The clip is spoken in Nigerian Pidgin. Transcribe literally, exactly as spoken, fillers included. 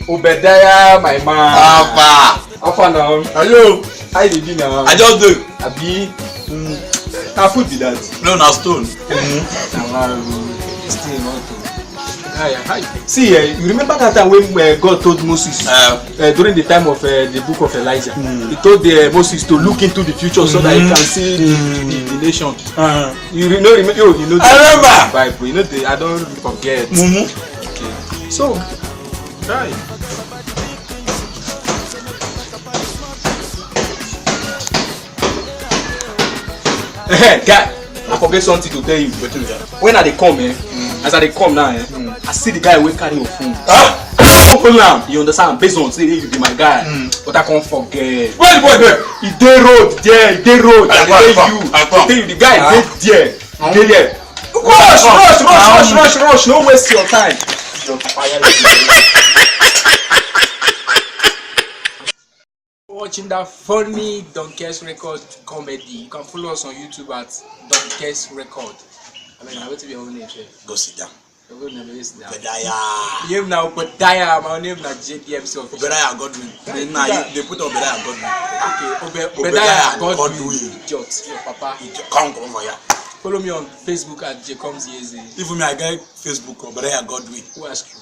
Obadiah, my man. Alpha. How far now? Ayo. How you dey be now? I just do. Abi. Mm, na food be that. No, na stone. Na wa o. This thing want to. Hi, hi. See, uh, you remember that time when uh, God told Moses Uh, uh, during the time of uh, the book of Elijah? He told uh, Moses to look into the future so that he can see the, the, the nation. uh, You re- no remember? You, you know I remember. Bible. You know the, I don't forget. Mumu. So, guy. Eh, guy, I forget something to tell you. Wetin be that? When I dey come, eh, as I dey come now, eh, I see the guy wey carry your phone. Ah! Open am, you understand? Based on say you be my guy, but I can't forget. Where the boy dey? He dey road there, he dey road. I I come, dey I tell come, you. I come. Tell you the guy Ah. dey there. He dey there. Rush, rush, rush, rush, rush, rush. No waste your time. Watching that funny Donkest Record comedy. You can follow us on YouTube at Donkest Record. I mean, na wetin be your own name, sef? Go sit down. Your own name is now. Obadiah. Your name na Obadiah. My own name na J D M C Official. Obadiah Godwin. Hey, Na that- you dey put Obadiah Godwin. Okay, Obe- Obadiah Obadiah Godwin. Godwin. Idiot, your papa. You just come come for here. Follow me on Facebook at Jacob Zieze. Even me, I get Facebook, Obadiah Godwin. Who ask you?